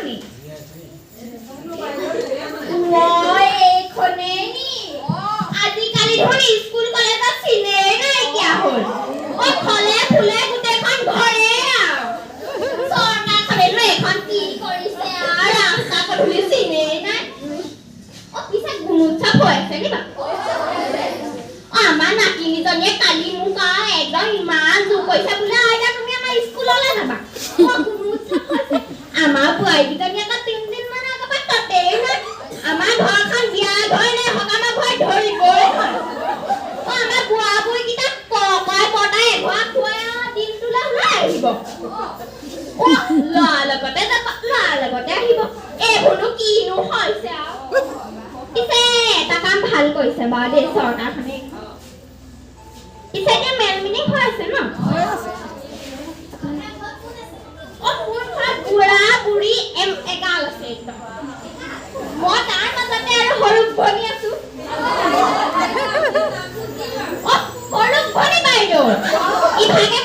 তুমি? মই এইখনেই নি? আজিকালি দেখোন স্কুল কলেজত চিনেই নাইকিয়া হ'ল। অ, ফলে ফুলে গোটেইখন ঘৰে আৰু। চৰকাৰখনেনো এইখন কি কৰিছে আৰু, ৰাস্তা পদূলি চিনেই নাই। অ, পিছে গুণোৎসৱ হৈ আছে নি বাৰু? অ, আমাৰ নাতিনীজনীয়ে কালি মোক আৰু একদম ইমান জোৰ কৰিছে, বোলে আইতা, তুমি আমাৰ স্কুললৈ যাবা। অ, গুণোৎসৱ হৈছে। আমাৰ বোৱাৰীকেইজনী আকৌ 3 দিন মান আগৰ পৰা তাতেই নাই। আমাৰ ঘৰখন বিয়া ঘৰ নে সকামৰ ঘৰ ধৰিবই নোৱাৰে। অ, আমাৰ বুঢ়া বুঢ়ীকেইটাক ককাই বৰ্তাই এঘৰা খুৱাই আৰু দিনটোলৈ ওলাই আহিব। অ, ল'ৰাৰ লগতে যাব, ল'ৰাৰ লগতে আহিব। এইবোৰনো কিনো হৈছে আৰু। পিছে এটা কাম ভাল কৰিছে বাৰু দেই চৰকাৰখনে। পিছে এতিয়া মেল মিটিং হৈ আছে ন? হৈ আছে। অ, মোৰ ঘৰত বুঢ়া বুঢ়ী এগাল আছে একদম। মই তাৰ মাজতে আৰু সৰু ভনী আছো। অ, সৰু ভনী বাইদেউ, ইভাগে।